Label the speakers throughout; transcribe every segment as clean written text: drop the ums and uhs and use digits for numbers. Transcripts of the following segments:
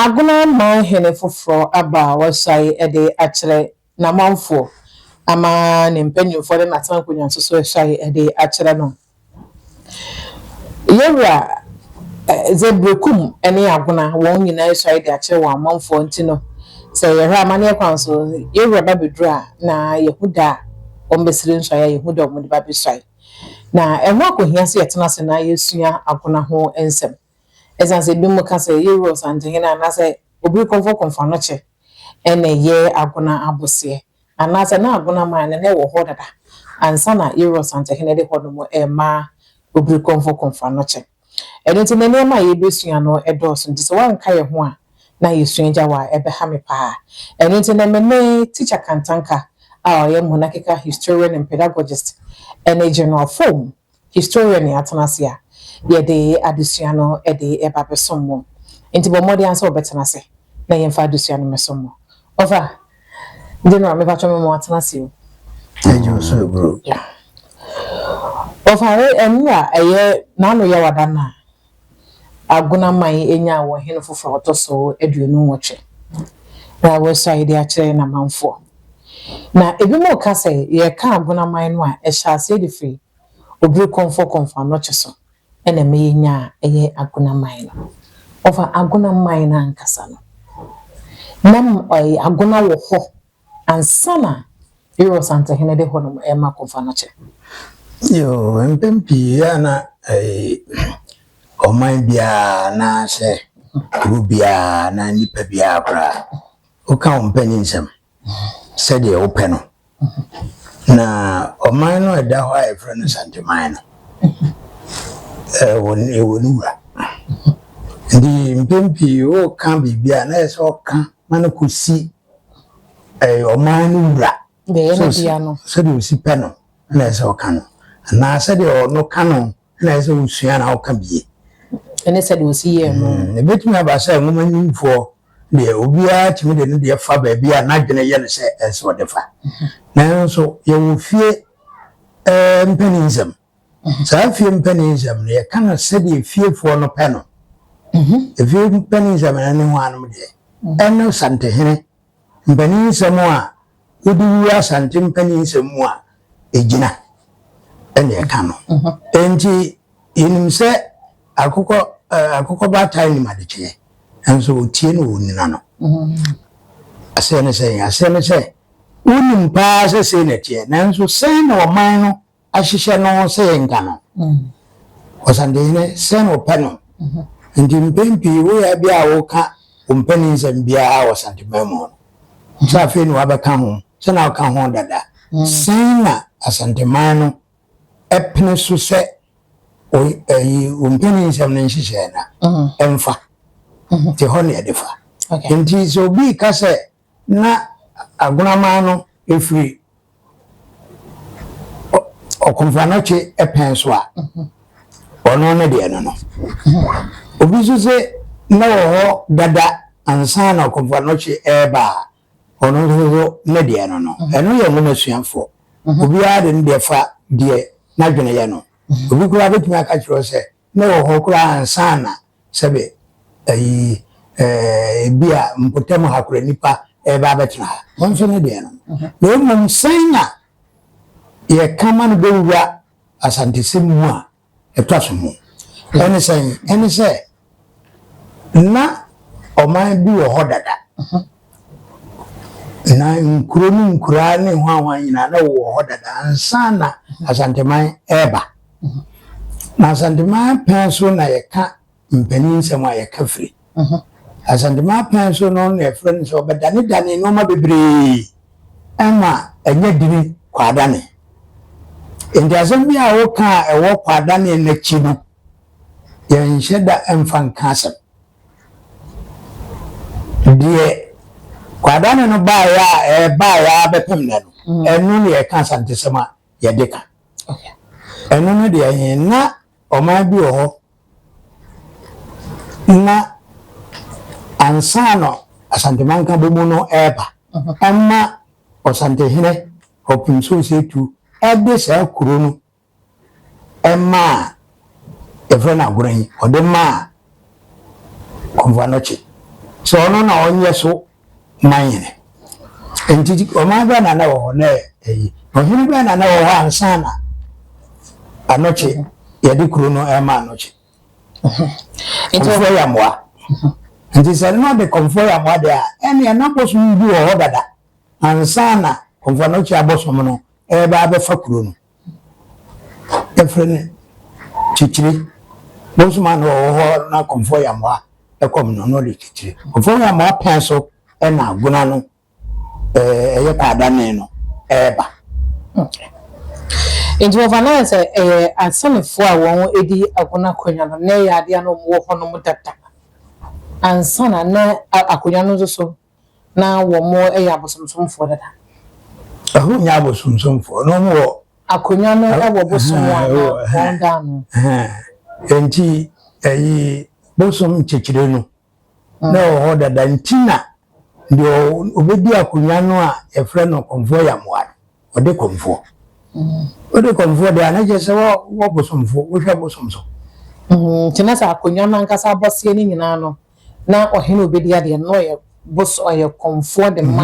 Speaker 1: Agona man hene foforɔ aba a wasuae de akyerɛ n'amanfoɔ ama ne mpanimfoɔ de n'atena nkonnwa nso so asuae de akyerɛ no. Yɛwura dze Berekum ne Agona wɔn nyinaa asuae de akyerɛ wɔn amanfoɔ nti no, sɛ yɛhwɛ amanneɛ kwan so, yɛwura ba bɛduru a na yɛhu da a wɔbɛsiri nsuae a yɛhu da a wɔde ba bɛsuae. Na ɛho akɔhia sɛ yɛtena ase na yɛsua Agona ho nsɛm. Ɛsiane sɛ ebinom ka sɛ yɛwura Ɔsantehene anaasɛ Obiri Kɔmfɔ Kɔmfo ɛna ɛyɛ Agona aboseɛ anaasɛ na Agona man no na ɛwɔ hɔ dada ansa na yɛwura Ɔsantehene de hɔnom ɛma Obiri Kɔmfɔ Kɔmfo Anɔkye. Ɛno nti na nneɛma a yɛbɛsua no ɛdɔɔso nti sɛ woanka yɛn ho a na yɛsua gya wɔ a ɛbɛha me paa. Ɛno nti na me ne Teacher Kantanka a ɔyɛ monarchical historian and pedagogist ɛne General Foam historian atena ase a yɛde adesua no ɛde ɛba bɛsom mo. Nti bɔ mmɔden ansa wɔbɛtena ase na yɛmfa adesua no mɛsom mo. Ɔfa General, mepa kyɛw, mo atena ase o.
Speaker 2: Ɛgye wo so eburo.
Speaker 1: Ɔfa ɛno a ɛyɛ n'ano yɛ wada no a Agona man enya wɔ hene foforɔ a ɔtɔ so 28 na wɔasuae de akyerɛ n'amanfoɔ. Na ebinom ka sɛ yɛka Agona man no a ɛhyɛ aseɛ de firi Obiri Kɔmfɔ Kɔmfo Anɔkye so ɛna ɛma yɛnya a ɛyɛ Agona man no. Ɔfa Agona man no ankasa no, nam ɛyɛ Agona wɔ hɔ ansa na yɛwura Ɔsantehene de hɔnom ɛma Kɔmfo Anɔkye.
Speaker 2: Yo, mpɛn pii a na ɔman biara anaasɛ kuro biara na nipa biara koraa woka wo mpanin nsɛm sɛdeɛ wopɛ no, na ɔman no a ɛda hɔ a yɛfrɛ no Santeman no, ɛwɔ ne wura. Nti mpɛn pii woka biribi a na ɛyɛ sɛ ɔka ma no kɔsi ɔman no wura.
Speaker 1: Deɛ ɛyɛ ne dea no.
Speaker 2: Sɛdeɛ osi pɛ no na ɛsɛ ɔka no, anaa sɛdeɛ ɔno ka no na ɛsɛ osua na ɔka bie.
Speaker 1: Ɛne sɛdeɛ osi yɛɛ no.
Speaker 2: Ebetumi aba sɛ nwoma nimfoɔ deɛ, obiara tumi de ne deɛ fa baabi a n'adwene yɛ no sɛ ɛsɛ ɔde fa, nanso yɛwɔ fie mpanin nsɛm. Saa fie mpanin nsɛm no, yɛka no sɛdeɛ fiefoɔ no pɛ no. Efie mpanin nsɛm no ne ho anom deɛ ɛne Santehene mpanin nsɛm a wode wura Asante mpanin nsɛm mu a ɛgyina ɛne ɛka no. Enti yɛnim sɛ akokɔ baatan nim adekyeɛ nso otie no ɔnina no. Aseɛ ne sɛ, aseɛ ne sɛ wonim paa sɛ sei na ɛteɛ, nanso sɛn na ɔman no ahyehyɛ no sɛ yɛnka no? Ɔsantehene sɛn na ɔpɛ no? Nti mpɛn pii woyɛ bi a woka wo mpanin nsɛm biara wɔ Santeman mu no sɛ afei na wabɛka ho sɛ na woka ho dada, sɛn na Asanteman no ɛpene so sɛ ɛyi wo mpanin nsɛm no nhyehyɛɛ na ɛmfa nti hɔ ne yɛde fa? Nti sɛ obi ka sɛ na Agonaman no ɛfiri Ɔkɔmfanɔkye pɛn so a, ɔno ne deɛ no. Obi nso sɛ na wɔ hɔ dada ansa na Ɔkɔmfanɔkye ɛreba a, ɔno nso so ne deɛ no. Ɛno yɛ nwoma suafoɔ. Obiara de ne deɛ fa deɛ n'adwene yɛ no. Obi koraa bɛtumi aka kyerɛ wo sɛ na wɔ hɔ koraa ansa na sɛbe ɛyi ebi a mpɔtam ha koraa nipa ɛreba abɛtena ha. Wɔn nso ne deɛ no. Na mmom sɛn na yɛka ma no bɛwura Asantesɛm mu a ɛtɔ so mu? Ɛne sɛn? Ɛne sɛ na ɔman bi wɔ hɔ dada na nkuro ne nkuraa ne hwanhwan nyinaa na wɔwɔ hɔ dada ansa na Asanteman ɛreba. Na Asanteman pɛn so na yɛka mpanin nsɛm a yɛka firi Asanteman pɛn so no na yɛfrɛ no sɛ ɔbɛdanedane nneɛma bebree ɛma ɛnyɛ dini kwadane. Nti asɛm bi a woka a ɛwɔ kwadane n'akyi no, yɛnhyɛ da mfa nka asɛm. Deɛ kwadane no baeɛ a ɛbaeɛ a bɛpem nɛ no, ɛno ne yɛka Asantesɛm a yɛde ka. Ɛno no deɛ yɛn na ɔman bi wɔ hɔ na ansa na Asanteman ka bɔ mu no ɛreba, ɛma Ɔsantehene Ɔpem Soosetu ɛde saa kuro no ɛmaa yɛfrɛ no Agorɔ yi, ɔde maa Kɔmfoanɔkye. sɛ ɔno na ɔnyɛ so man hene. Nti ɔman bɛn na na wɔ hɔ na ɛyi ɔhene bɛn na na wɔ hɔ ansa na Anɔkye yɛde kuro no ɛma Anɔkye. Kɔmfoɔ yɛ mmoa. Nti sɛ na ɔde kɔmfoɔ yɛ mmoa deɛ a, ɛnneɛ na bosom bi wɔ hɔ dada ansa na Kɔmfoɔ Anɔkye abosom no ɛreba abɛfa kuro no. Yɛfrɛ no kyekyere. Bosom a na ɔwɔ hɔ na Kɔmfoɔ yɛ mmoa ɛkɔm no, na ɔde kyekyere. Kɔmfoɔ yɛ mmoa pɛn so ɛna agona no ɛyɛ kwaadane no ɛreba.
Speaker 1: Nti wɔfa no ayɛ sɛ ɛyɛ asanefoɔ a wɔn di agona akonnwa no na ɛyɛ adeɛ a na wɔn wɔ hɔnom dada ansa na na akonnwa no nso so na wɔn yɛ abosomsomfoɔ dada.
Speaker 2: Ɛho nyɛ abosomsomfoɔ na wɔn wɔ.
Speaker 1: Akonnwa no wɔ bosom a na wɔn da ano.
Speaker 2: Nti ɛyi bosom nkyekyere no na ɛwɔ hɔ dada nti na deɛ ɔbɛdi akonnwa no a yɛfrɛ no Kɔmfoɔ Yamoa no, ɔde kɔmfoɔ. Wode kɔmfoɔ deɛ a na kyerɛ sɛ wɔ bosomfoɔ, wohwɛ bosom so.
Speaker 1: Nti na sɛ akonnwa no ankasa abɔseɛ no nyinaa no, na ɔhene a ɔbɛdi adeɛ no, na ɔyɛ bos ɔyɛ kɔmfoɔ de ma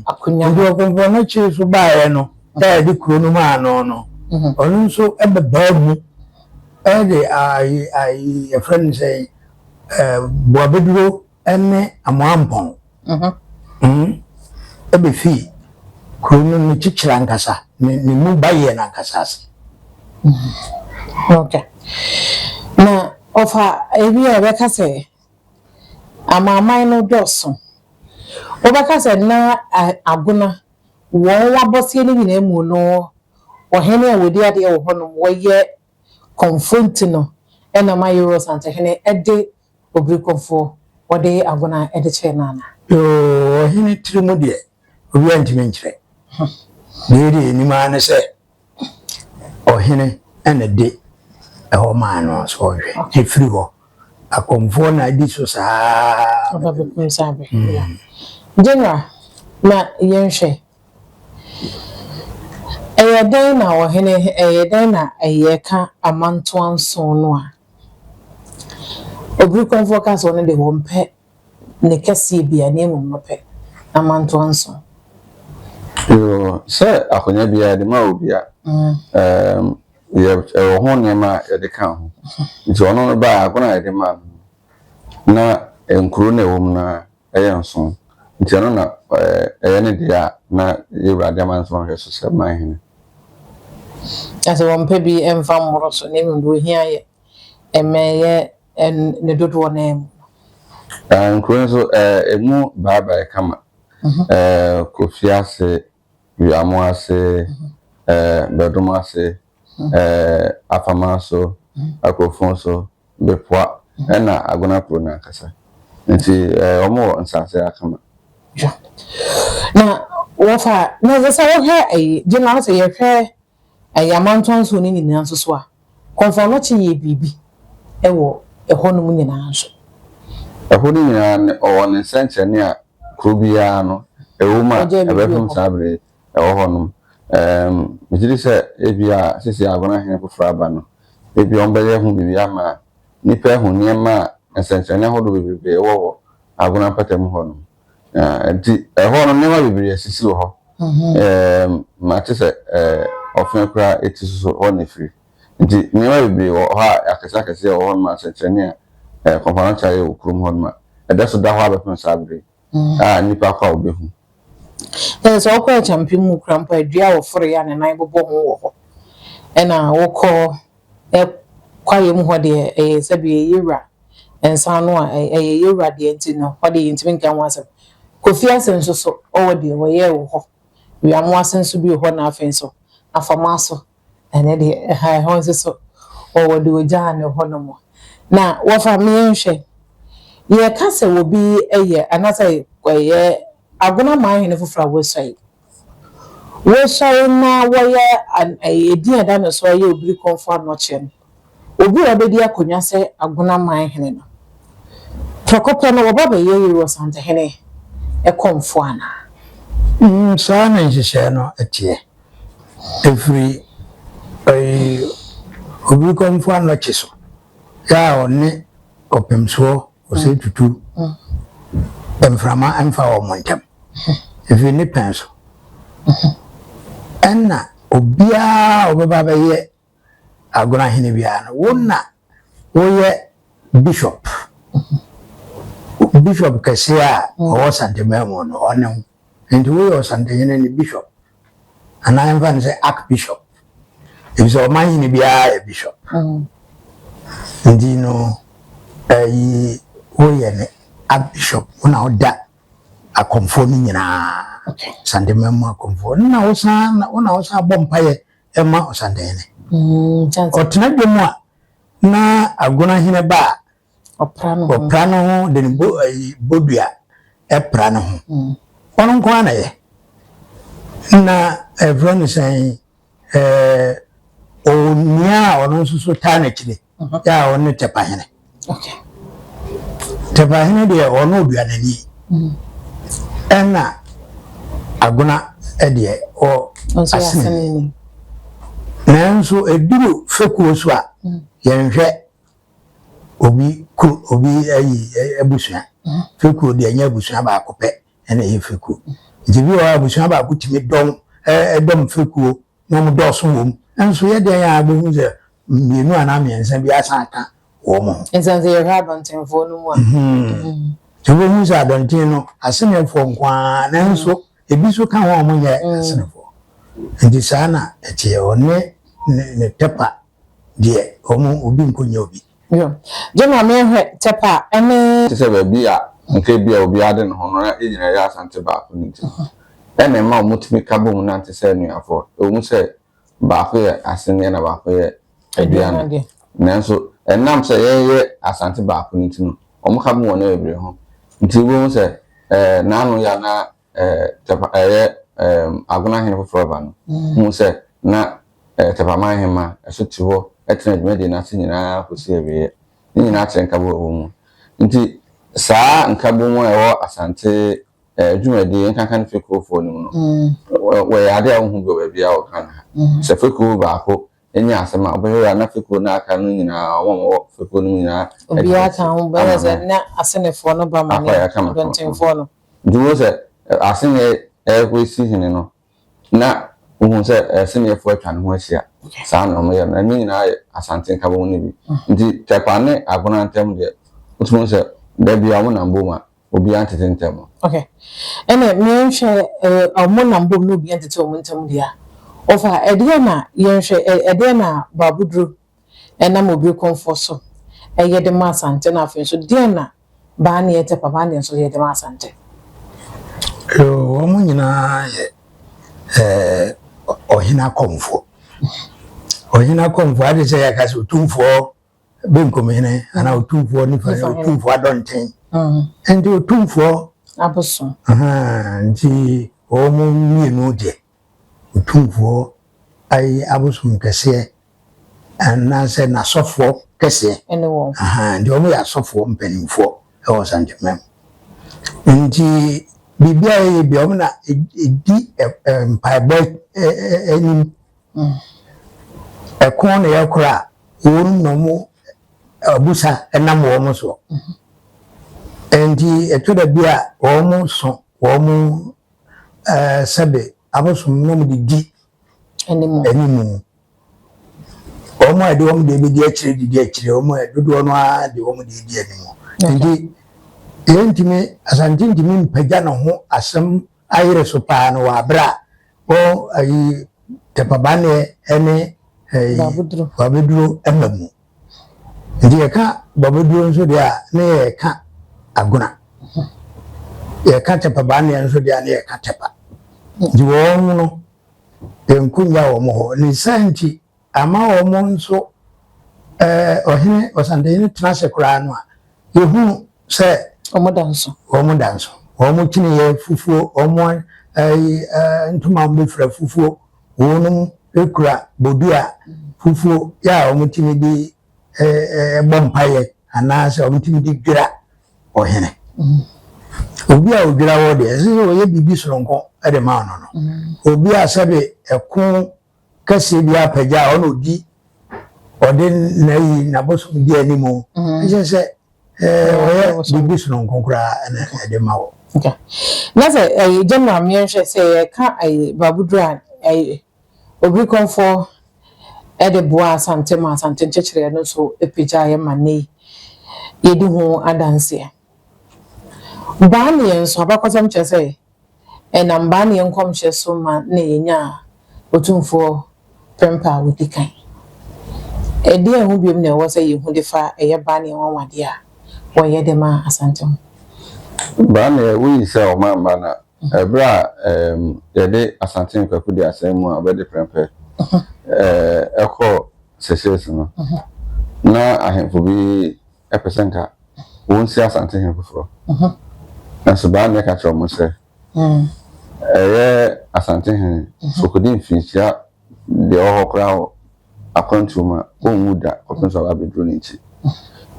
Speaker 1: akonnwa no.
Speaker 2: Nti ɔkɔmfoɔ no kyere so baeɛ no, a yɛde kuro no maa no no, ɔno nso bɛbaa mu de ayi ayi yɛfrɛ no sɛ Boabeduro ne Amoampɔn bɛfii kuro no ne kyekyere ankasa, ne ne mu bayɛ no ankasa ase.
Speaker 1: Okay. Na ɔfa ebi a yɛbɛka sɛ amanaman no dɔɔso. Wobɛka sɛ na Agona wɔn abɔseɛ no nyinaa mu no, ɔhene a wɔdi adeɛ wɔ hɔnom wɔyɛ Kɔmfoɔ nti no na ma Yero Asantehene de Obiri Kɔmfoɔ wɔde agona de kyɛɛ no anaa?
Speaker 2: Yoo, ɔhene tiri mu deɛ, obiara ntumi nkyerɛ. Deɛ yɛde yɛnim ara ne sɛ ɔhene na de ɛhɔ maa no sɛ ɔnhwɛ. Ɛfiri hɔ, akɔmfoɔ na adi so saa.
Speaker 1: Aba bɛpem saa bere. General, na yɛnhwɛ. Ɛyɛ dɛn na ɔhene, ɛyɛ dɛn na yɛka amantoa nson no a, Obirikɔmfoɔ ka sɛ ɔno deɛ wɔmpɛ ne kɛseɛ biara na mmom no pɛ amantoa nson?
Speaker 3: Yoo, sɛ akonnwa biara yɛde ma obi a, ɛɛm, yɛ, ɛwɔ ho nneɛma a yɛde ka ho. Nti ɔno no baa akonnwa a yɛde maa no no, na nkuro no a ɛwɔ mu no ara yɛ nson, nti ɛno na ɛyɛ ne dea a na yɛn Awurade ama no sɛ ɔnhwɛ so sɛ man hene.
Speaker 1: Na sɛ wɔmpɛ bi mfa mmoro so, na mmom deɛ ohia yɛ mmɛyɛ ne dodoɔ no ara mu.
Speaker 3: Nkuro no nso, ɛmu baabae kama. Kofi ase, Wiamo ase, Bɛdom ase, Afama so, Akurofon so, Bepoa ɛna Agona kuro no ankasa. Nti wɔn wɔ nsaase akama.
Speaker 1: Yeah. Na wɔfa na ɛsɛ sɛ wohwɛ ɛyi gyina sɛ yɛhwɛ ɛyɛ amantoa nsuo no nyinaa nso so a Kɔmfo Anokye yɛ biribi ɛwɔ ɛhɔ nom nyinaa nso.
Speaker 3: Ɛhɔ no nyinaa no ɔwɔ ne nsɛnkyerɛnne a kuro biara no ɛwɔ mu a ɛbɛpem saa bere yi. Ɛwɔ hɔ nom. Ɛɛm, megye di sɛ ebia seesei Agona Hene foforɔ aba no, ebia wɔbɛyɛ ho biribi ama nnipa ahu nneɛma a nsɛnkyerɛnne ahodoɔ bebrebe wɔ wɔ Agona mpɔtam hɔ nom. Na nti ɛhɔ no nneɛma bebree asisi wɔ hɔ. Ɛɛm, mate sɛ ɛɛ ɔfe koraa eti so so hɔ na efiri. Nti nneɛma bebree wɔ hɔ a akɛse akɛse wɔ hɔ nom a nsɛnkyerɛnne a ɛɛ Kɔmfo Anokye ayɛ wɔ kurom hɔ nom a ɛda so da hɔ abɛpem saa bere yi a nnipa kɔ a wɔbɛhu.
Speaker 1: Ɛna sɛ wokɔ Akyampe mu koraa mpo a, dua a wɔforoeɛ a ne nan bobɔ ho wɔ hɔ. Ɛna wokɔ kwaeɛ mu hɔ deɛ, ɛyɛ sɛbi ɛyɛ yɛwura nsa ano a, ɛyɛ yɛwura deɛ nti no, hɔ deɛ yɛntumi nka ho asɛm. Kofi ase nso so, ɔwɔ deɛ wɔyɛɛ wɔ hɔ. Wiamoase nso bi wɔ hɔ na afei nso Afɔmaso Ɛno deɛ, ɛha ɛhɔ nso so, wɔwɔ deɛ ɔgyaa no hɔ nom. Na wɔfa me nhwɛ, yɛka sɛ obi yɛ anaasɛ ɛyɛ Agona man hene foforɔ a wɔasuae. Wɔasuae na wɔyɛ edin a ɛda ne so yɛ Obirikɔmfoɔ Anɔkye no. Obi a ɔbɛdi akonnwa sɛ Agona man hene no, prɛko pɛ no wɔba bɛyɛ Yeru Asantehene kɔmfoɔ anaa?
Speaker 2: Mm, saa na nhyehyɛe no teɛ. Ɛfiri ɛyi mframa mfa wɔn ntam. Ɛfiri ne pɛn so. Ɛna obiara a ɔbɛba bɛyɛ Agona hene biara no, wo na woyɛ bishop. Bishop kɛseɛ a ɔwɔ Santeman mu no, ɔne wo. Nti woyɛ Ɔsantehene ne bishop. Anaa yɛmfa no sɛ archbishop. Efisɛ ɔman hene biara yɛ bishop. Nti no, ɛyi woyɛ ne archbishop. Wo na woda akɔmfoɔ no nyinaa. Santeman mu akɔmfoɔ. Na wosan wo na wosan bɔ mpaeɛ ɛma ɔsantehene. Ɔtena dwam a na Agona hene ba a,
Speaker 1: ɔpra ne ho.
Speaker 2: Ɔpra ne ho de ne bo ayi bodua ɛpra ne ho. Ɔno nko ara na yɛ. Na ɛfrɛ no sɛn ɛɛ onua a ɔno nso so taa n'akyire yɛ a ɔno Tɛpahene. Tɛpahene deɛ ɔno oduanani. Ɛna Agona deɛ ɔ asenani. Nanso ɛduru fekuo so a yɛnhwɛ obi kuro obi ayi abusua. Fekuo deɛ ɛnyɛ abusua baako pɛ ɛna ɛyɛ fekuo. Nti bi wɔ hɔ a abusua baako tumi dɔm ɛdɔm fekuo na wɔn dɔɔso wɔ mu. Nso yɛ deɛ yɛn a bɛhu sɛ mmienu anaa mmiɛnsa bi asan aka wɔn ho.
Speaker 1: Nsan sɛ yɛhwɛ adɔntenfoɔ no mu a.
Speaker 2: Nti wobɛhu sɛ adɔnten no asenefoɔ nko ara nanso ebi nso ka ho a wɔnyɛ asenefoɔ. Nti saa na ɛteɛ ɔne ne tɛpa deɛ wɔn obi nkɔnya obi.
Speaker 1: Yo. Gye ma menhwɛ tɛpa ɛne.
Speaker 3: Te sɛ baabi a nka ebi a obiara de ne ho no na yɛn nyinaa yɛ Asante baako no nti no, ɛna ɛma wɔtumi ka bom nante sɛ anuafoɔ. Ɛwɔ mu sɛ baako yɛ Aseneɛ na baako yɛ Aduane, nanso ɛnam sɛ yɛyɛ Asante baako no nti no, wɔka bom wɔ nneɛma bebree ho. Nti wobɛhu sɛ ɛɛ n'ano yɛ a na ɛɛ Tɛpa ɛyɛ ɛɛ Agona hene foforɔ ba no, wohu sɛ na ɛɛ Tɛpaman hemma ɛso te hɔ tena dwumadie no ase nyinaa kɔsi awieeɛ. Ne nyinaa kyerɛ nkabom a ɛwɔ mu. Nti saa nkabom a ɛwɔ Asante eh, dwumadie nkanka ne fekuofoɔ no mu no, wɔyɛ adeɛ a wohu bi wɔ baabiara wɔ Ghana ha. Sɛ fekuo baako nya asɛm a, wobɛhwɛ a na fekuo no aka no nyinaa, wɔn a wɔwɔ fekuo no mu nyinaa
Speaker 1: Obiara ka ho bɛyɛ sɛ na asenefoɔ no ba ma ne adɔntenfoɔ no.
Speaker 3: Nti wohu sɛ aseneɛ ɛrekɔsi hene no, na wohu sɛ aseneɛfoɔ atwa ne ho ahyia. Saa na wɔyɛ no. Ɛno nyinaa yɛ Asante nkabom no bi. Nti Tɛpa ne Agona ntam deɛ, wotumi hu sɛ da biara wɔnam bom a, obiara ntete ntam.
Speaker 1: Okay. Ɛnna yɛnhwɛ ɛɛ wɔn nam bom na obiara ntete wɔn ntam deɛ a, ɔfa ɛdeɛ na yɛnhwɛ ɛdeɛ na Baabuduro ɛnam Obirikɔmfoɔ so ɛyɛ de ma Asante na afei nso deɛ na Baaneɛ Tɛpa Baaneɛ nso yɛ de ma Asante.
Speaker 2: Yoo, wɔn nyinaa yɛ ɛɛ ɔhene akɔmfoɔ. Ɔhene akɔmfoɔ ade sɛ yɛka sɛ otumfoɔ benkumhene anaa otumfoɔ nifa ne otumfoɔ adɔnten. Nti otumfoɔ
Speaker 1: abosom.
Speaker 2: Nti wɔn mmienu deɛ otumfoɔ ayi abosom kɛseɛ anaasɛ n'asɔfoɔ kɛseɛ.
Speaker 1: Ɛne wɔn.
Speaker 2: Nti wɔn yɛ asɔfoɔ mpanimfoɔ ɛwɔ Santeman mu. Nti biribi a yɛyɛ bia wɔn na ɛdi mpaebɔ anim. Ɛko na yɛkora a wɔn na wɔn abusa nam wɔn soɔ. Nti ɛtɔ da bi a wɔn so wɔn sɛbe abosom na wɔn de di animu. Wɔn a ɛde wɔn deɛ bɛdi akyire didi akyire, wɔn a dodoɔ no ara de wɔn deɛ di animu. Nti yɛntumi Asante ntumi mpagya ne ho asɛm ayere so paa no wɔ abere a wɔn ayi Tɛpabaneɛ ne ayi Babeduro ma mu. Nti yɛka Babeduro nso deɛ a ne yɛka Agona. Yɛka Tɛpabaneɛ nso deɛ a ne yɛka Tɛpa. Nti wɔn no yɛnkonya wɔn hɔ. Ne saa nti ama wɔn nso ɛɛ ɔhene ɔsantehene tena ase koraa no a yɛhunu sɛ
Speaker 1: wɔn da nso.
Speaker 2: Wɔn da nso. Wɔn kyiniiɛ fufuo, wɔn ɛyi ɛɛ ntoma wɔn bɛfira fufuo, wɔn kura bodua fufuo yɛ a wɔtumi de ɛɛ bɔ mpaeɛ anaasɛ wɔtumi de dwira ɔhene. Obi a odwira wɔ deɛ ɛsɛ sɛ ɔyɛ biribi soronko de ma ɔno no. Obi a sɛbe ɛko kɛseɛ bi apagya a ɔna ɔdi ɔde n'ayi n'abosom di anim. Ɛkyɛ sɛ. Wɔyɛ biribi sononko koraa na ɛde ma wɔ.
Speaker 1: Na sɛ ɛyɛ general mmiɛnhwɛ sɛ yɛka ɛyɛ Babuduro a ɛyɛ obi kɔnfoɔ ɛde boa Asante ma Asante nkyekyereɛ no nso apagya yɛ ma nne yi yɛdi ho adanseɛ. Baa ne yɛn nso abakɔsɛm kyerɛ sɛ ɛnam baa ne yɛn nkɔmhyɛ so ma na yɛnya Otumfoɔ Prempeh a wɔdi kan. Ɛdeɛn ho biom na ɛwɔ sɛ yɛhu de fa ɛyɛ baa ne yɛn nwanwadeɛ a wɔyɛ de ma Asante ho?
Speaker 3: Baa ne woyi sɛ ɔman mma na ɛberɛ a yɛde Asante Kwaku di asɛm mu a ɔbɛde Prempeh ɛkɔ Seychelles no, na ahemfo bi ɛpɛ sɛ nka wɔnsi Asante hene foforɔ. Nanso baa ne ka kyerɛ wɔn sɛ ɛyɛ Asante hene so kɔdi mfinhyia deɛ ɛwɔ hɔ koraa wɔ akwantuo mu a ɔnwu da kɔpem sɛ ɔba abɛduru ne nkyi.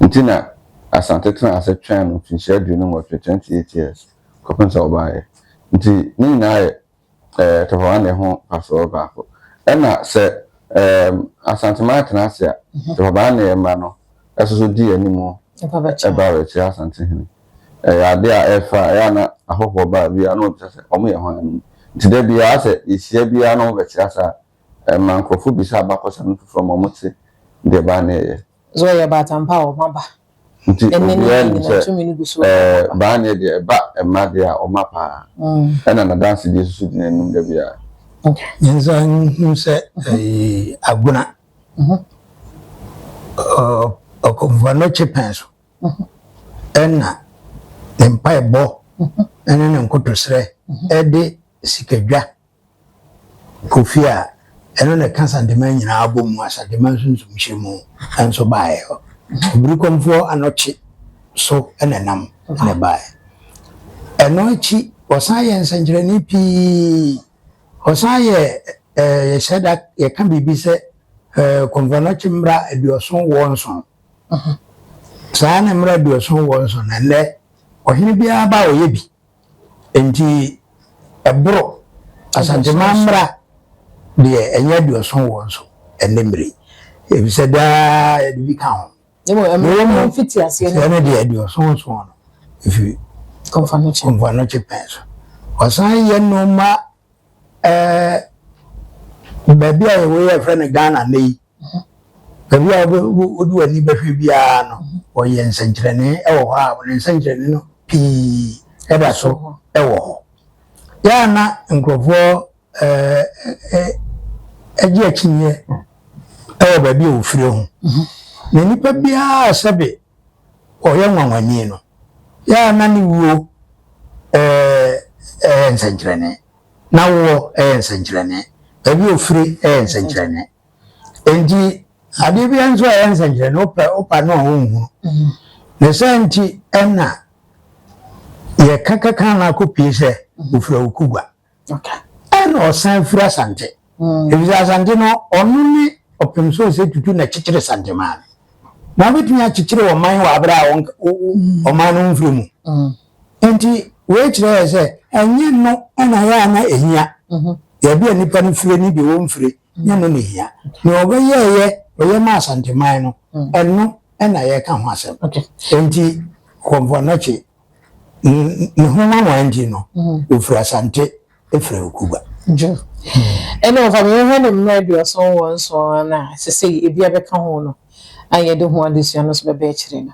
Speaker 3: Nti na Asante tena ase twɛn no mfinhyia 28, 28 years, kɔpem sɛ ɔbaeɛ. Nti ne nyinaa yɛ Tɔfawane ho mfasoɔ baako. Ɛna sɛ Asanteman tena ase a, Tɔfawane mma no ɛso so di anim ɛba abɛkyerɛ Asante hene. Ɛyɛ ade a ɛfa ɛyɛ a na ahɔhoɔ ba bi a na wɔbisa sɛ ɔmo yɛ hwan no. Nti da biara sɛ yɛhyia biara na ɔmo bɛkyerɛ asa a, ɛma nkurɔfoɔ bisa abakɔsɛm no foforɔ ma ɔmo te deɛ baa ne ɛyɛ.
Speaker 1: So ɔyɛ baatampa a ɔmo aba.
Speaker 3: Nti obiara nim sɛ baa ne deɛ ɛba mma deɛ a ɔma paa. Ɛna n'adansedie nso so gyina anim da biara.
Speaker 2: Yɛnsa nhu sɛ Agona ɔkɔmfoɔ no kye pɛn so ɛna ne mpaebɔ ɛne ne nkotosrɛ ɛde sikadwa Kofi a ɛno na ɛka Asanteman nyinaa bɔ mu, Asanteman sunsum hyɛ mu nso baeɛ. Obirikɔmfoɔ Anɔkye so na ɛnam na ɛbaeɛ. Ɛno akyi, wɔsan yɛ nsɛnkyerɛnne pii. Wɔsan yɛ yɛhyɛ da yɛka biribi sɛ Kɔmfoɔ Anɔkye mmra 77. Saa na mmra 77 na ɛnnɛ ɔhene biara ba a ɔyɛ bi. Nti ɛboro Asanteman mmra deɛ ɛnyɛ 70 wɔ nso ɛnnɛ mmere yi. Efisɛ daa yɛde bi ka ho.
Speaker 1: Na mmom
Speaker 2: sɛ ɛno deɛ 77 no ɛfiri Komfo Anokye pɛn so. Wɔsan yɛ nnoɔma ɛɛ baabi a yɛwɔ yi a yɛfrɛ no Ghana nnɛ yi. Baabi a wode w'ani bɛhwɛ biara no, wɔyɛ nsɛnkyerɛnne wɔ hɔ a ne nsɛnkyerɛnne no pii da so wɔ hɔ. Yɛ a na nkurɔfoɔ gye akyinnyeɛ wɔ baabi a wɔfiri ho. Na nipa biara sɛbe ɔyɛ nwanwani no, yɛ a na ne wuo yɛ nsɛnkyerɛnne, n'awoɔ yɛ nsɛnkyerɛnne, baabi a ɔfiri yɛ nsɛnkyerɛnne. Enti adeɛ biara nso a ɛyɛ nsɛnkyerɛnne wopɛ wopa no a wonhunu. Ne saa nti ɛna yɛka kaka no akɔpie sɛ ofiri Awukugua. Ɛna ɔsan firi Asante. Efisɛ Asante no ɔno ne ɔpem so sɛ tutu na kyekyere Santeman no. Na wobɛtumi akyekyere ɔman wɔ abere a ɔman no mfiri mu. Enti wei kyerɛ yɛ sɛ ɛnyɛ no ɛna yɛ a na ɛhia. Baabi a nipa no fire ne deɛ wɔmfire nyɛ no na ɛhia. Nea ɔbɛyɛɛyɛ ɔyɛ ma Asanteman no ɛno ɛna yɛka ho asɛm. Enti Kɔmfo Anokye ne ho nwanwa nti no ɔfiri Asante firi Okuba.
Speaker 1: Ɛna ɔfa me hwɛ ne mmerɛ 77 no a sesei ebi abɛka ho no a yɛde ho adesua no nso bɛbɛ akyire no.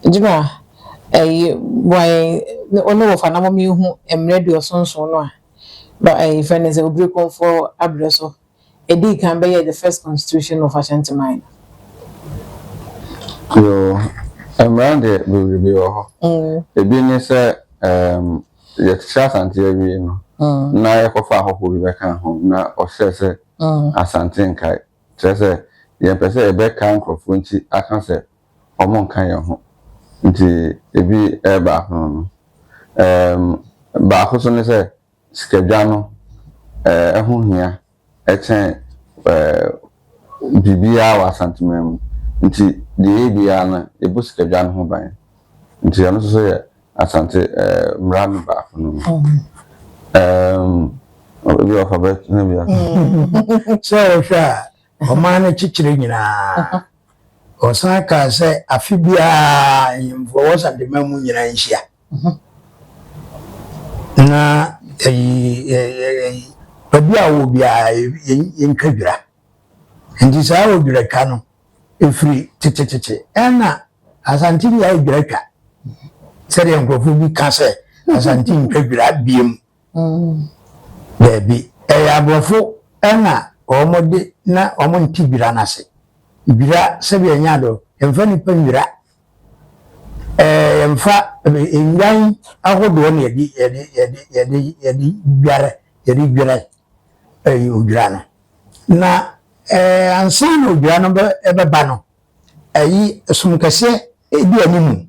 Speaker 1: Gyina ɛyi boa yɛn ɔne wɔfa na mɔmi hu mmerɛ 77 no a ba ɛyi fɛ ne sɛ Obiri Kɔmfoɔ abrɛ so ɛdii kan bɛyɛ the first constitution of Ashanti man
Speaker 3: no. Yoo, mmara deɛ bebrebe wɔ hɔ. Ebi ne sɛ yɛkyekyere Asante awie no, na yɛkɔfa ahɔhoɔ bi bɛka ho na ɔhyɛ sɛ Asante nkae. Kyerɛ sɛ yɛmpɛ sɛ yɛbɛka nkurɔfoɔ nti aka sɛ ɔmo nka yɛn ho. Nti ebi ɛyɛ baako no. Baako so ne sɛ sikadwa no ɛho hia ɛkyɛn biribiara wɔ Asanteman mu. Nti deɛ ɛyɛ biara no yɛbɔ sikadwa no ho ban. Nti ɛno nso so yɛ Asante mmara no baako no. Ebi ɔfa bɛ ne bi aka.
Speaker 2: Sɛ wohwɛ a ɔman no kyekyere nyinaa. Ɔsan kaa sɛ afe biara ahemfo a wɔwɔ Santeman mu nyinaa nhyia. Na ɛyi ɛyi baabi a wɔwɔ biara yɛntwa dwira. Nti saa odwiratwa no ɛfiri tetetete. Ɛna Asante deɛ ayɛ dwiratwa. Sɛdeɛ nkurɔfoɔ bi ka sɛ Asante ntwa dwira biem. Daabi, ɛyɛ aborɔfo na wɔde na wɔnte dwira no ase. Dwira sɛdeɛ ɛnyɛ ado, yɛmfa nnipa nnwira. Ɛɛ yɛmfa nnwan ahodoɔ na yɛde yɛde yɛde yɛde yɛde dware yɛde dwira ɛyi odwira no. Na ɛɛ ansa na odwira no bɛ ɛbɛba no, ɛyi som kɛseɛ di anim.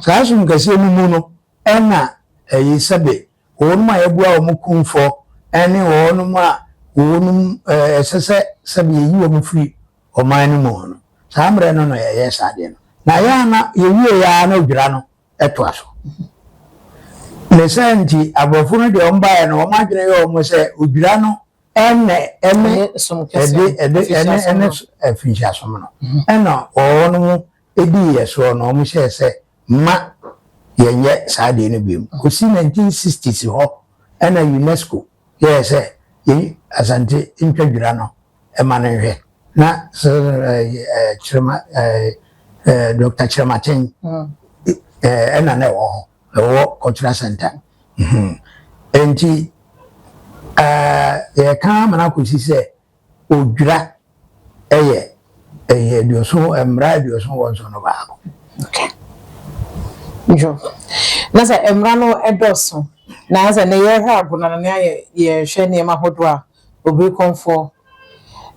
Speaker 2: Saa som kɛseɛ no mu no ɛna ɛyi sɛbe wɔnom a yɛabua wɔn kumfɔ ɛne wɔnom a wɔnom ɛɛ ɛsɛ sɛ sɛbe yɛyi wɔn firi ɔman no mu no, saa mmerɛ no na yɛyɛ saa adeɛ no. Na yɛ a na yɛwie yɛ ara na odwira no toa so. Ne saa nti, aborɔfo no deɛ wɔn baeɛ no, wɔn adwene yɛ wɔn sɛ odwira no ɛna ɛne ɛde ɛde ɛne ɛne afinhyiasom no. Ɛna wɔn dii yɛ soɔ no, wɔn hyɛɛ sɛ mma yɛnyɛ saa adeɛ no biom. Kɔsi 1960s hɔ ɛna UNESCO yɛɛ sɛ yɛn Asante ntwa dwira no ma no nhwɛ. Na Kyerema Dr. Kyerematen ɛna na ɛwɔ hɔ, ɛwɔ Cultural Center. Enti yɛka ama no akɔsi sɛ odwira yɛ ɛyɛ aduoson mmara aduoson wɔ nson no baako.
Speaker 1: Okay. Yo. Na sɛ mmara no dɔɔso na sɛ ne yɛhwɛ agona no na yɛ yɛhwɛ nneɛma ahodoɔ a obirikɔmfoɔ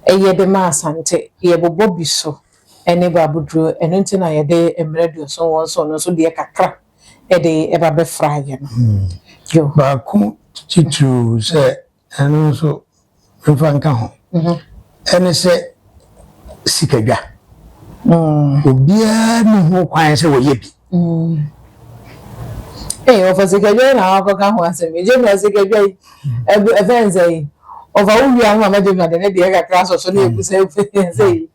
Speaker 1: ɛyɛ de ma Asante yɛbobɔ bi so ɛne baaboduro ɛno nti na yɛde mmara aduoson wɔ nson no nso deɛ kakra ɛde ɛba bɛfra yɛ no. Yo.
Speaker 2: Baako titiriw sɛ Ɛno nso mfa nka ho. Ɛne sɛ sikadwa. Obiara nni ho kwan sɛ wɔyɛ bi.
Speaker 1: Ee, ɔfa sikadwa yi na wakɔka ho asɛm yi. Gyemina sikadwa yi, ɛfɛn sɛ yi, ɔfa wo wia ho ama gyemina de ne deɛ kakra asɔ so na ebu sɛ ɛfɛn sɛ yi.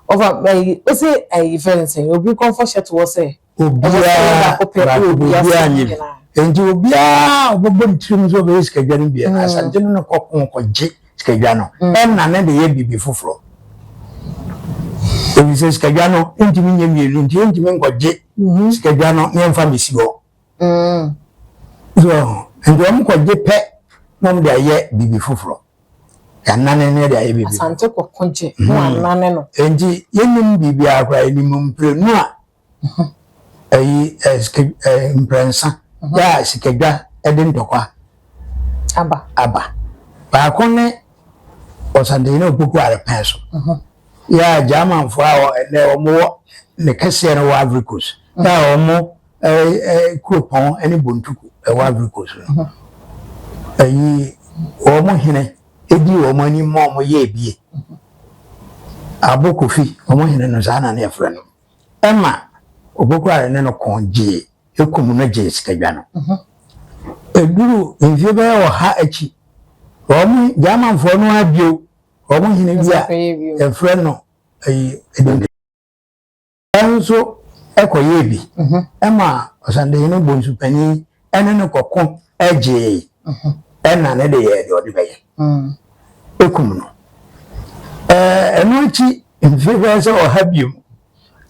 Speaker 1: Ɔfa ɛyi, ose ɛyi fɛn sɛ obi kɔnfɔ hyɛ toɔ sɛ.
Speaker 2: Obiara baako obiara nyɛ bi. Enti obiara a ɔbɛbɔ ne tirim sɛ ɔbɛyɛ sikadwa no bi no, Asante no ne kɔko kɔgye sikadwa no, ɛna ne de yɛ biribi foforɔ. Efisɛ sikadwa no ntumi nyɛ mmienu nti yɛntumi nkɔgye sikadwa no na yɛmfa mmɛsi hɔ. So nti wɔn kɔgye pɛ na wɔn de ayɛ biribi foforɔ. Yɛanane no yɛde ayɛ biribi.
Speaker 1: Asante kɔko gye na wɔanane no.
Speaker 2: Enti yɛnnim biribiara koraa, yɛnim mprenu a ɛyi ɛ mprɛnsa yɛ a sikadwa de ntɔkwa
Speaker 1: aba
Speaker 2: aba baako ne ɔsantehene Opoku Arepɛn so yɛ a Germanfoɔ a ɛnɛ wɔn wɔ ne kɛseɛ no wɔ Ivory Coast yɛ a wɔn kuropɔn ne Bontuku ɛwɔ Ivory Coast no ɛyi wɔn hene edi wɔn anim ma wɔn yɛ ebie Abo Kofi wɔn hene no saa na ne yɛfrɛ no. Ɛma Opoku-Are ne no ko gyee kum no gyee sikadwa no. Ɛduru mfeɛ bɛyɛ ɔha akyi, wɔn Germanfoɔ no ara bio, wɔn hene bi a yɛfrɛ no ayi nso kɔyɛɛ bi ma Ɔsantehene Bonsu panin ne no kɔko gyee ɛna ne de yɛɛ deɛ ɔde bɛyɛ ɛkum no. Ɛno akyi mfe bɛyɛ sɛ ɔha bio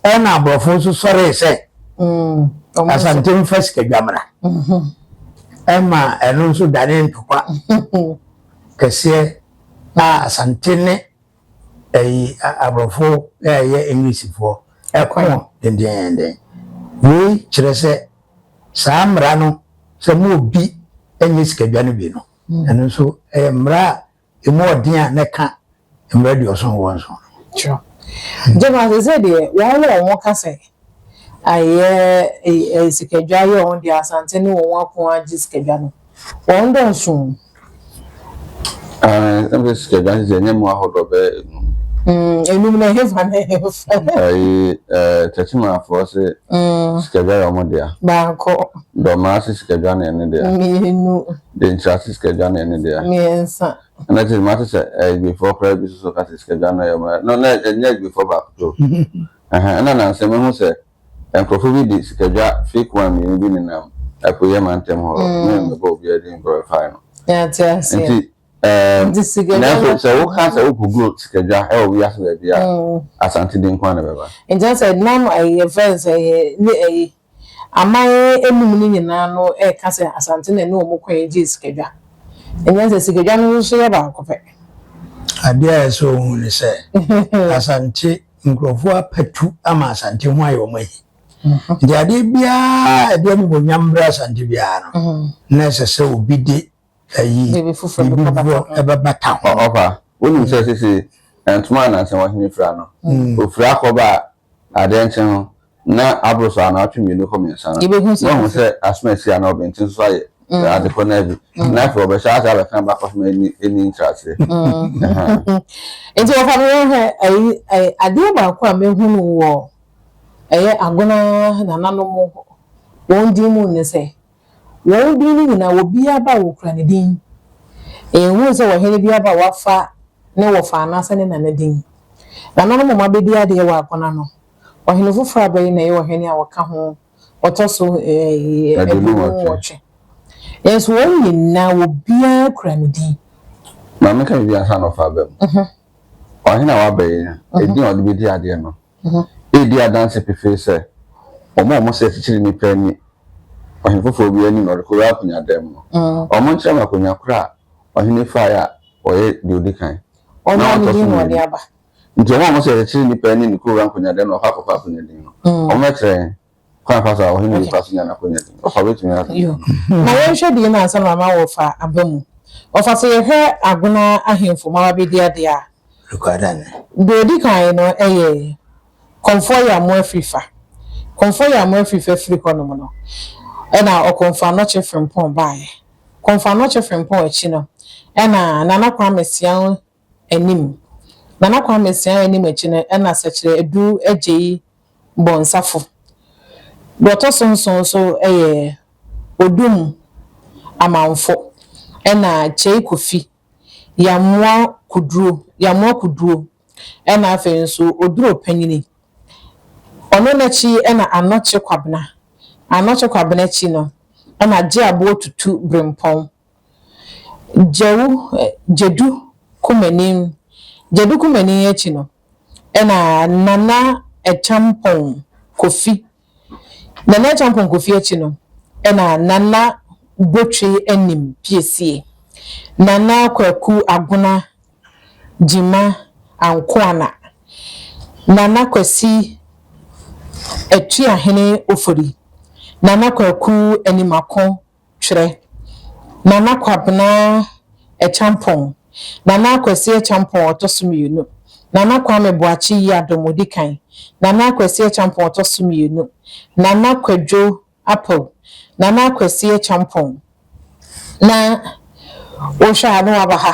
Speaker 2: ɛna aborɔfo nso sɔree sɛ Asante mfa sikadwa mmra ɛma ɛno nso dane ntɔkwa kɛseɛ a Asante ne ɛyi aborɔfo a ɛyɛ Englishfoɔ ɛko dendeenden. Wei kyerɛ sɛ saa mmara no sɛ mo obi nyɛ sikadwa no bi no, ɛno nso ɛyɛ mmara a emu ɔden a na ɛka mmara aduɔson wɔ nson no.
Speaker 1: Kyerɛ. Gyama sɛ sɛ deɛ wɔn wɔ wɔn ka sɛ ayɛ sikadwa yɛ wɔn deɛ Asante ne wɔn ako agye sikadwa no wɔn dɔɔso.
Speaker 3: Ɛna sɛ sikadwa no sɛ ɛnyɛ mu ahodoɔ bɛyɛ enum.
Speaker 1: Enum na ɛhefa na ɛhefa.
Speaker 3: Ɛyi ɛɛ Kyakyimafoɔ se sikadwa yɛ wɔn dea.
Speaker 1: Baako.
Speaker 3: Dɔmaa se sikadwa na ɛne dea.
Speaker 1: Mmienu.
Speaker 3: Denkyira se sikadwa na ɛne dea.
Speaker 1: Mmiɛnsa.
Speaker 3: Ɛna kyerɛ mate sɛ Egbefoɔ koraa bi soso ka sɛ sikadwa no yɛ wɔn no na ɛnyɛ Egbefoɔ baako pɛ o. Ɛhɛn, ɛna nansa mehu sɛ nkorɔfo bi de sikadwa fake one mmienu bi nenam apueɛ mantam hɔ, me mebɔ obiara din glorify no.
Speaker 1: Yɛate aseɛ.
Speaker 3: Nti ɛɛm,
Speaker 1: Nti sikadwa
Speaker 3: nanso
Speaker 1: no
Speaker 3: sɛ woka sɛ wokɔguro sikadwa ɛwɔ wiase baabi a, Asante din nko ara na ɛbɛba.
Speaker 1: Nti sɛ nam ɛyi yɛfrɛ no sɛ ɛyɛ ne ɛyi aman enum no nyinaa no ɛreka sɛ Asante na ɛne wɔn kɔɛ gyee sikadwa. Ɛnyɛ sɛ sikadwa no nso yɛ baako pɛ.
Speaker 2: Adeɛ a ɛsɛ ohun ne sɛ Asante nkurɔfoɔ apatu ama Asante ho ayɛ wɔn ahi. Nti adeɛ biara a ɛde animuonyam brɛ Asante biara no, na ɛsɛ sɛ obi de ayi
Speaker 1: Biribi foforɔ
Speaker 2: biribi
Speaker 1: bɛkɔ
Speaker 2: foforɔ
Speaker 1: bata ho.
Speaker 2: ɛbɛbata ho.
Speaker 3: Ɔfa, wonim sɛ sese ntoma a nansa ɔhene fira no, ofira kɔba a adeɛ nkye ho na aboro so anaa mmienu kɔ mmiɛnsa no,
Speaker 1: Yɛbɛhu sɛ
Speaker 3: na wahu sɛ asoma asi anaa ɔbɛnten nso ayɛ adekɔ no abi. Na afei ɔbɛhyɛ ase abɛka abakɔsɛm a ɛnni ɛnni nkyerɛaseɛ. Ɛhɛn.
Speaker 1: Nti wɔfa no yɛhwɛ ɛyi ɛyi adeɛ baako a mehunu wɔ ɛyɛ Agona nananom wɔn din mu ne sɛ wɔn din no nyinaa obiara ba a wɔkura ne din. Yɛnhu sɛ ɔhene bi aba a wafa ne wɔfa anaasɛ ne nana din. Nananom a wɔabɛdi adeɛ wɔ Agona no, ɔhene foforɔ a bɛyi na ɛyɛ ɔhene a wɔka ho ɔtɔ so 28. Nanso wɔn nyinaa obiara kura ne din.
Speaker 3: Maame ka biribi ansa na ɔfa aba mu. Ɔhene a waba yi no, edin a ɔde bɛdi adeɛ no, edi adanse pefee sɛ wɔn a wɔn sɛ akyikyiri nipa ani, ɔhene foforɔ bi anim na ɔde kɔwura akonnwa dan mu no, wɔn nkyerɛ me akonnwa koro a ɔhene faeɛ a ɔyɛ deɛ odi kan.
Speaker 1: Ɔno
Speaker 3: Na
Speaker 1: ne
Speaker 3: ɔtɔ so
Speaker 1: din na ɔde
Speaker 3: mmienu.
Speaker 1: aba.
Speaker 3: Nti wɔn a wɔn sɛ akyikyiri nipa ani ne kɔwura akonnwa dan mu na ɔkɔ akɔfa akonnwa din no, wɔn bɛkyerɛ yɛn kwan fa so a ɔhene nipa so nya n'akonnwa din. Ɔfa bɛtumi aka.
Speaker 1: Yo. Na yɛnhwɛ deɛ no ansa na mama wɔfa aba mu. Wɔfa sɛ yɛhwɛ Agona ahemfo ma wabɛdi adeɛ a,
Speaker 2: Rekwada ne.
Speaker 1: deɛ odi kan no yɛ Kɔmfoɔ Yamoa Afrifa. Kɔmfoɔ Yamoa Afrifa firi hɔnom no, ɛna Ɔkɔmfo Anɔkye Frimpong baeɛ. Kɔmfo Anɔkye Frimpong akyi no, ɛna Nana Kwame Sian Anim. Nana Kwame Sian Anim akyi no, ɛna Sɛkyerɛ Adu Agyei Bɔnsafo. Deɛ ɔtɔ so nson nso yɛ Odum Amanfo, ɛna Kyei Kofi, Yamoa Kuduro, Yamoa Kuduo, ɛna afei nso Oduro Panyini. Ɔno n'akyi ɛna Anɔkye Kwabena. Anɔkye Kwabena akyi no, ɛna Gye Aboɔ Tutu Brempɔn. Gyawu, Gyedu Kumanin. Gyedu Kumanin akyi no, ɛna Nana Ɛkyampɔn Kofi. Nana Ɛkyampɔn Kofi akyi no, ɛna Nana Botwe Anim Piesie. Nana Kwaku Agona Gyima Ankoana. Nana Kwasi Atuahene Ofori. Nana Kwaku Animako Twerɛ. Nana Kwabena Ɛkyampɔn. Nana Kwasi Ɛkyampɔn ɔtɔ so mmienu. Nana Kwame Boakye Yiadom odi kan. Nana Kwasi Ɛkyampɔn ɔtɔ so mmienu. Nana Kwadwo Apaw. Nana Kwasi Ɛkyampɔn. Na wohwɛ a na waba ha.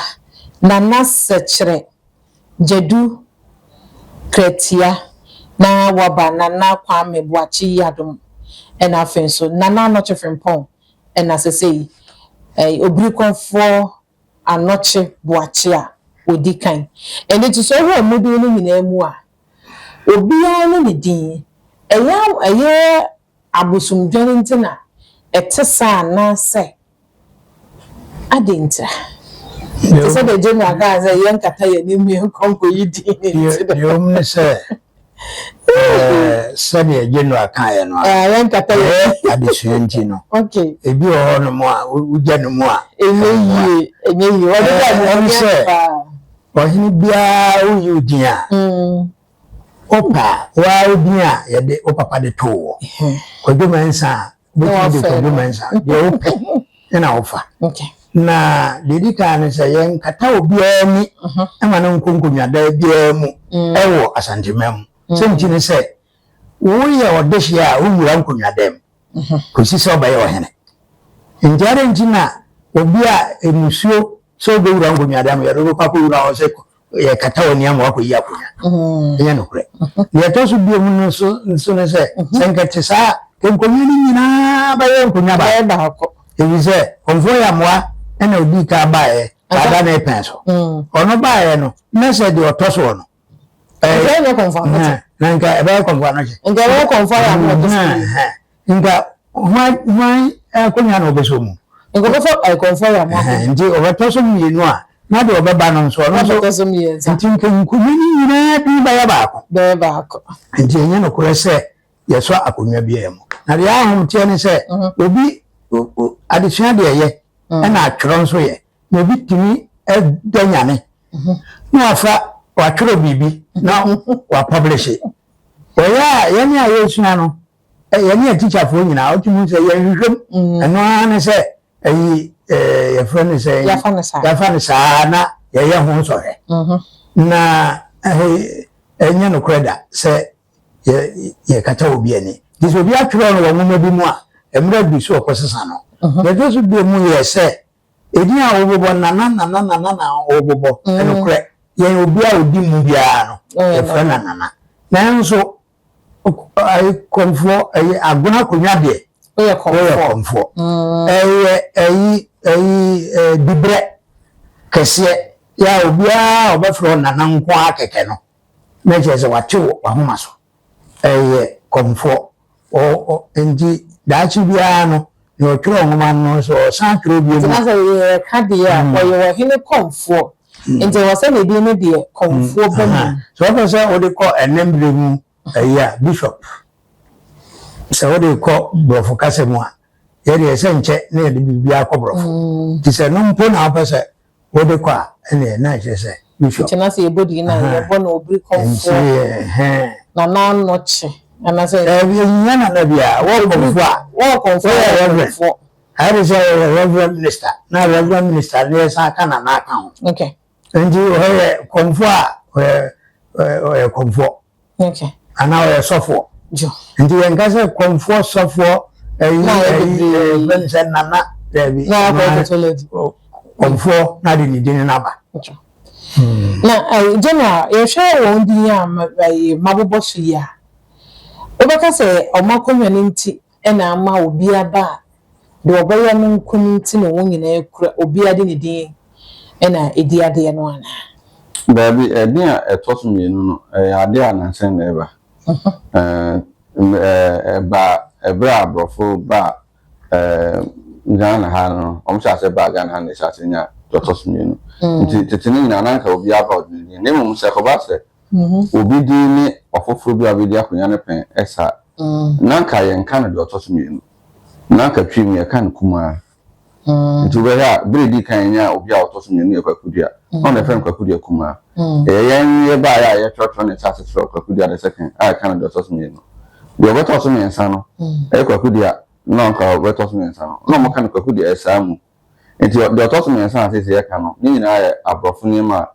Speaker 1: Nana Sɛkyerɛ Gyadu Kratia na waba Nana Kwame Boakye Yiadom ɛna afei nso Nana Anɔkye Frimpong ɛna sesei ɛɛ Obirikɔnfoɔ Anɔkye Boakye a odi kan. Ɛno nti sɛ wohwɛ wɔn din no nyinaa mu a, obiara ne ne din. Ɛyɛ ɛyɛ abosomdwa no nti na ɛte saa anaasɛ adɛn ntira? Te sɛ deɛ General kaa sɛ yɛnkata yɛn anim yɛnkɔ nkɔyi din no nti no.
Speaker 2: Deɛ ɔm ne sɛ sɛdeɛ General kaeɛ no a,
Speaker 1: Yɛnkata yɛn
Speaker 2: ɛyɛ adesua nti no, ebi wɔ hɔ nom a wogya no mu a,
Speaker 1: ɛnyɛ yie, ɛnyɛ yie. Wɔde bɛ
Speaker 2: Ɛne sɛ ɔhene biara woyi wo din a, wopɛ a waa wo din a yɛde wo papa de too wɔ. Kwadwo Mensah a, wobɛtumi de Kwadwo Mensah, deɛ wopɛ ɛna wofa. Na deɛ ɛdi kan ne sɛ yɛnkata obiara ani ma no nkɔ nkonnwadan biara mu ɛwɔ Asanteman mu. Sɛ nti ne sɛ woyɛ ɔdehyeɛ a wonwura nkonnwadan mu kɔsi sɛ wobɛyɛ ɔhene. Nti adɛn nti na obi a mmusuo sɛ wobɛwura nkonnwadan mu yɛde wobɛkɔ akɔwura hɔ sɛ yɛkata w'ani ama wakɔyi akonnwa? Ɛnyɛ nokorɛ. Deɛ ɛtɔ so bio no nso nso ne sɛ sɛ nka te saa a nkonnwa no nyinaa bɛyɛ nkonnwa baako. Ɛfiri sɛ Kɔmfoɔ Yamoa ɛna ɔdii kan baeɛ saa da no pɛn so. Ɔno baeɛ no na sɛ deɛ ɔtɔ soɔ no.
Speaker 1: Nka ɛnyɛ kɔmfo anɔkye.
Speaker 2: Na nka ɛbɛyɛ kɔmfo anɔkye.
Speaker 1: Nka ɛbɛyɛ kɔmfo ayɛ ano ɔtɔ so mmienu.
Speaker 2: Nka hwan hwan akonnwa na ɔbɛsɔ mu.
Speaker 1: Nka ɔbɛfa kɔmfo ayɛ ano akonnwa.
Speaker 2: Nti ɔbɛtɔ so mmienu a na deɛ ɔbɛba no nso ɔno nso.
Speaker 1: Ɔbɛtɔ so mmiɛnsa.
Speaker 2: Nti nka nkonnwa no nyinaa din bɛyɛ baako.
Speaker 1: Bɛyɛ baako.
Speaker 2: Nti ɛnyɛ nokorɛ sɛ yɛsɔ akonnwa biara mu. Na deɛ ahom teɛ ne sɛ obi adesua deɛ yɛ ɛna atwerɛ nso yɛ. Na obi tumi da nyane na wafa watwerɛ biribi na wapublishe. Wɔyɛ a yɛne a yɛresua no, yɛne atikyafoɔ nyinaa wotumi sɛ yɛnhwehwɛ mu. Ɛno ara ne sɛ ɛyi yɛfrɛ no sɛ yɛafa no saa na yɛyɛ ho nsɔhwɛ. Na ɛnyɛ nokorɛ da sɛ yɛkata obi ani. Nti sɛ obi atwerɛ no wɔ nwoma bi mu a, mmerɛ du sɛ ɔkɔsesa no. Deɛ ɛtɔ so bio mu yɛ sɛ Edin a wobobɔ, Nana, Nana, Nana na wobobɔ. Ɛnokorɛ, yɛn obi a ɔdi mu biara no, yɛfrɛ no Nana. Nanso, ayi kɔmfoɔ, ɛyɛ agona akonnwa deɛ,
Speaker 1: woyɛ
Speaker 2: kɔmfoɔ. Ɛyɛ ɛyi, ɛyi, ɛɛ, dibrɛ kɛseɛ yɛ a obiara a ɔbɛfrɛ wo Nana nko ara kɛkɛ no, na kyerɛ sɛ wate wo w'ahoma so. Ɛyɛ kɔmfoɔ. Ɔ ɔ nti daakye biara no, nea ɔtwerɛ nwoma no nso ɔsan twerɛ bio
Speaker 1: Nti
Speaker 2: mu
Speaker 1: na
Speaker 2: a.
Speaker 1: sɛ yɛreka deɛ a, ɔyɛ ɔhene kɔmfoɔ. Nti ɛwɔ sɛ ne din no deɛ kɔmfoɔ ba mu.
Speaker 2: Sɛ wopɛ sɛ wode kɔ ɛnnɛ mmerɛ mu ayi a, bishop. Sɛ wode kɔ borɔfo kasa mu a, yɛdeɛ sɛ nkyɛ na yɛde biribiara kɔ borɔfo. Nti sɛ ɛno mpo na wopɛ sɛ Wode kɔ a, ɛneɛ na ɛkyerɛ sɛ bishop.
Speaker 1: Nti na sɛ yɛbɔ din no a, yɛbɔ no obiri kɔmfoɔ, Nana Anokye, anaasɛ.
Speaker 2: Daabi, ɛnhia Nana biara, wɔwɔ kɔmfoɔ a,
Speaker 1: Wɔwɔ kɔmfoɔ a,
Speaker 2: woyɛ
Speaker 1: wɔyɛ
Speaker 2: reverend.
Speaker 1: kɔmfoɔ.
Speaker 2: Ayɛ te sɛ wɔyɛ reverend minister, na reverend minister no yɛsan ka Nana ka ho.
Speaker 1: Okay.
Speaker 2: Nti ɔyɛ kɔmfoɔ a, ɔyɛ ɔyɛ kɔmfoɔ.
Speaker 1: Okay.
Speaker 2: Anaa ɔyɛ sɔfoɔ.
Speaker 1: Jo.
Speaker 2: Nti yɛnka sɛ kɔmfoɔ sɔfoɔ ɛyi
Speaker 1: Na ayɛ
Speaker 2: ɛyi
Speaker 1: bebree.
Speaker 2: ɛfɛ no sɛ nana daabi.
Speaker 1: Na akɔ tautology.
Speaker 2: Kɔmfoɔ na de ne din no aba.
Speaker 1: Jo. Na ɛyi general yɛhwɛ wɔn din a ma ɛyi mabobɔ so yi a, wobɛka sɛ wɔn akonnwa no nti na ama obi aba a deɛ ɔbɛyɛ no nko no nti na wɔn nyinaa kura obiara de ne din na ɛdi adeɛ no anaa?
Speaker 3: Daabi, ɛdin a ɛtɔ so mmienu no, ɛyɛ adeɛ a nansa na ɛba. Ɛbaa ɛberɛ a aborɔfo baa Ghana ha no, wɔn hyɛ aseɛ baa Ghana ha na ɛhyɛ aseɛ nya deɛ ɔtɔ so mmienu. Nti tete no nyinaa na anka obiara ba ɔde ne din. Na mmom sɛ ɛkɔba sɛ obi din ne ɔfoforɔ bi a ɔbɛdi akonnwa no pɛn sa a, na anka yɛnka no deɛ ɔtɔ so mmienu. Na anka twi mu yɛka no kumaa. Nti wobɛhwɛ a, berɛ a ɛdi kan yɛnyaa obi a ɔtɔ so mmienu yɛ Kwaku Dua. Na ɔno yɛfrɛ no Kwaku Dua kumaa. Ɛyɛ yɛn yɛbaeɛ a yɛtwerɛtwerɛ na yɛhyɛ ase twerɛ Kwaku Dua the second a yɛka no deɛ ɔtɔ so mmienu. Deɛ ɔbɛtɔ so mmiɛnsa no, ɛyɛ Kwaku Dua na anka ɔbɛtɔ so mmiɛnsa no, na wɔka no Kwaku Dua ɛsaa mu. Nti deɛ ɔtɔ so mmiɛnsa a seesei yɛka no, ne nyinaa yɛ aborɔfo nneɛma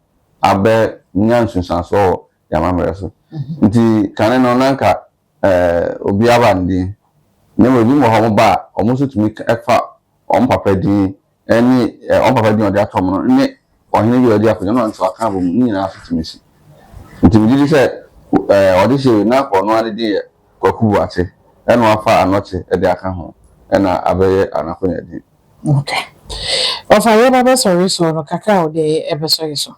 Speaker 3: a abɛnya nsunsuansoɔ wɔ yɛn amammerɛ so. Nti kane no na anka obiara ba ne din, na mmom ebinom wɔ hɔ a wɔba a, wɔn nso tumi fa wɔn papa din ne wɔn papa din a wɔde ato wɔn no ne ɔhene bi a ɔdi akonnwa no a nso aka abɔ mu, ne nyinaa nso tumi si. Nti megye di sɛ ɔde hyɛ wei na anka ɔno ara ne din yɛ Kwaku Boakye, ɛna wafa Anɔkye de aka ho, ɛna abɛyɛ n'akonnwa din.
Speaker 1: Okay. Ɔfa yɛba bɛsɔre so no kakra a wode ɛbɛsɔre so.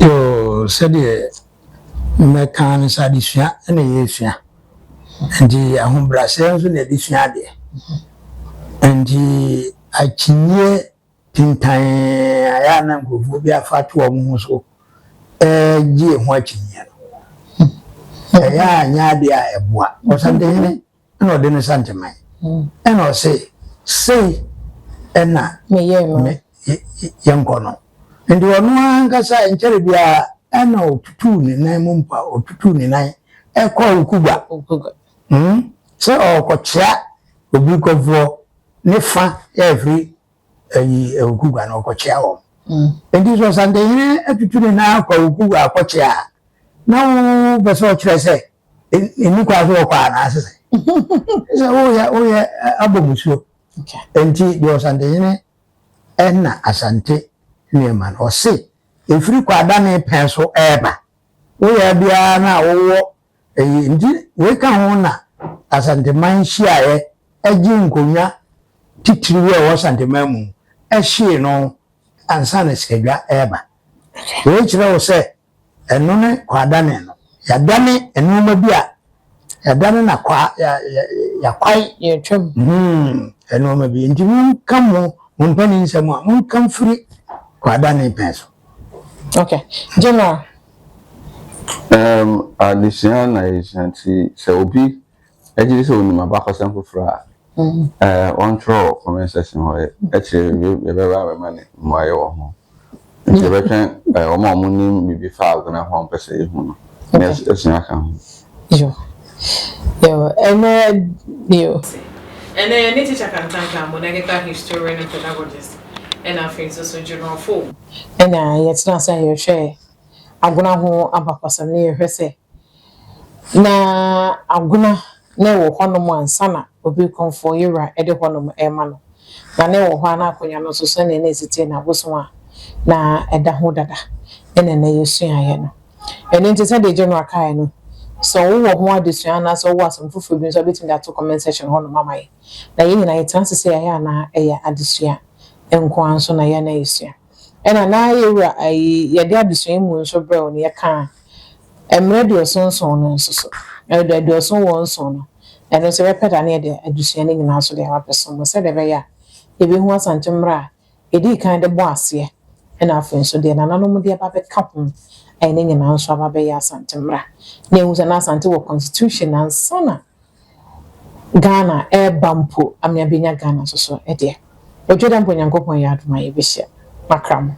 Speaker 2: Yoo, sɛdeɛ mɛka no sɛ adesua na yɛresua. Nti ahobrɛaseɛ nso na yɛde sua adeɛ. Nti akyinnyeɛ tintan a ɛyɛ a na nkurɔfoɔ bi afa ato wɔn ho so gye ho akyinnyeɛ no, ɛyɛ a nyɛ adeɛ a ɛboa. Ɔsantehene ɛna ɔde no santeman ɛna ɔse sei ɛna me yɛnkɔ no nti ɔno ankasa nkyɛre biara ɛna ɔtutuu ne nan mu mpa ɔtutuu ne nan ɛkɔ Okugua hmm sɛ ɔkɔkyea obi kɔfoɔ ne fa yɛ afiri ayi Okugua no ɔkɔkyea wɔn nti sɛ ɔsantehene atutu ne nan akɔ Okugua akɔkyea a na wo pɛ sɛ ɔkyerɛ sɛ ɛni kwan so wɔkɔ anaasɛ sɛ sɛ woyɛ woyɛ abɔ musuo nti deɛ ɔsantehene ɛna asante nneɛma no ɔse ɛfiri kwadane pɛn so ɛɛba woyɛ biara no a wowɔ ɛyi nti wei ka ho na asanteman hyiaeɛ ɛgye nkonnwa titiriw a ɛwɔ asanteman mu ɛhyee no ansa na sikadwa ɛɛba wei kyerɛ wo sɛ. Ɛno ne kwaadane no. Yɛadane nneɛma bi a yɛadane na kwa yɛakwae.
Speaker 1: Yɛtwam.
Speaker 2: Nneɛma bi. Nti monka mo mo mpanin nsɛm a monka mfiri kwaadane pɛn so.
Speaker 1: Okay. General.
Speaker 3: Adesua na yɛsua, nti sɛ obi agye di sɛ onim abakɔsɛm foforɔ a, wɔntwerɛ wɔ comment section hɔ. Akyire yɛbɛba abɛma ne mmuayɛ wɔ ho. Nti yɛbɛtwɛn wɔn a wɔnim biribi fa Agona ho a wɔpɛ sɛ yɛhu no na yɛasua aka ho.
Speaker 1: Yo. Yo, ɛnɛ yo. Ɛnɛ yɛne Teacher Kantanka, monarchical historian and pedagogist, ɛna afei nso so General Fo. Ɛna yɛtena ase a yɛhwɛ Agona ho abakɔsɛm na yɛhwɛ sɛ na Agona na ɛwɔ hɔnom ansa na obi kɔnfoɔ yɛwura ɛde hɔnom ɛrema no. Na na ɛwɔ hɔ a, na akonnwa no nso sɛnea na esi tie na abosom a na ɛda ho dada ɛna ɛnɛ yɛsuaeɛ no. Ɛno nti, sɛdeɛ General kaeɛ no, sɛ wowɔ ho adesua anaasɛ wowɔ asɛm foforɔ bi nso a, wobɛtumi de ato comment section hɔnom ama yɛ. Na yɛn nyinaa yɛtena ase sɛ yɛayɛ anaa ɛyɛ adesua nko ara nso na yɛn na yɛsua. Ɛna na yɛwura ayi, yɛde adesua yi mu nso brɛ wo no, yɛka mmerɛ 77 no nso so, ɛde 77 no, ɛno nso yɛbɛpɛ da na yɛde adesua no nyinaa nso de aba abɛso mo sɛdeɛ ɛbɛyɛ a yɛbɛhu Asante mmerɛ a yɛdii kan de bɔ aseɛ, ɛna afei nso deɛ nananom de aba bɛka ho, ɛne ne nyinaa nso aba bɛyɛ Asante mmara, na ehu sɛ na Asante wɔ constitution ansa na Ghana ɛreba mpo, ame abɛnya Ghana nso so. Ɛdeɛ otwa dɛ mpo, Nyankopɔn yɛ adom a, yɛbɛhyia makra mo.